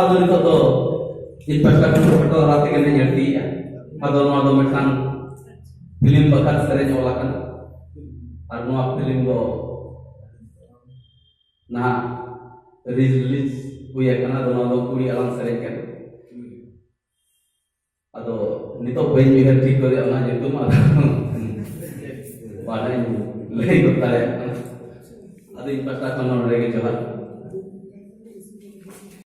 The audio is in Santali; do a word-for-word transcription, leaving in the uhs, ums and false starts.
ᱟᱫᱚ ᱱᱤᱛᱚᱜ ᱫᱚ ᱤᱧ ᱯᱟᱦᱴᱟ ᱠᱷᱚᱱ ᱯᱷᱳᱴᱳ ᱦᱟᱨᱟ ᱛᱮᱜᱮ ᱞᱤᱧ ᱟᱹᱲᱛᱤᱭᱮᱫᱼᱟ᱾ ᱟᱫᱚ ᱱᱚᱣᱟ ᱫᱚ ᱢᱤᱫᱴᱟᱝ ᱯᱷᱤᱞᱢ ᱵᱟᱠᱷᱨᱟ ᱥᱮᱨᱮᱧ ᱚᱞ ᱟᱠᱟᱱᱟ᱾ ᱟᱨ ᱱᱚᱣᱟ ᱯᱷᱤᱞᱢ ᱫᱚ ᱱᱟᱦᱟᱜ ᱨᱤᱞᱤᱡᱽ ᱦᱩᱭ ᱟᱠᱟᱱᱟ᱾ ᱟᱫᱚ ᱱᱚᱣᱟ ᱫᱚ ᱠᱩᱲᱤ ᱟᱲᱟᱝ ᱥᱮᱨᱮᱧ ᱠᱟᱱᱟ᱾ ᱟᱫᱚ ᱱᱤᱛᱚᱜ ᱵᱟᱹᱧ ᱩᱭᱦᱟᱹᱨ ᱴᱷᱤᱠ ᱠᱟᱫᱮᱭᱟ ᱚᱱᱟ ᱧᱩᱛᱩᱢ, ᱟᱫᱚ ᱵᱟᱰᱟᱭ ᱞᱟᱹᱭ ᱜᱚᱫ ᱫᱟᱲᱮᱭᱟᱜ ᱠᱟᱱᱟ᱾ ᱟᱫᱚ ᱤᱧ ᱯᱟᱦᱴᱟ ᱠᱷᱚᱱ ᱱᱚᱰᱮ ᱜᱮ ᱡᱚᱦᱟᱨ᱾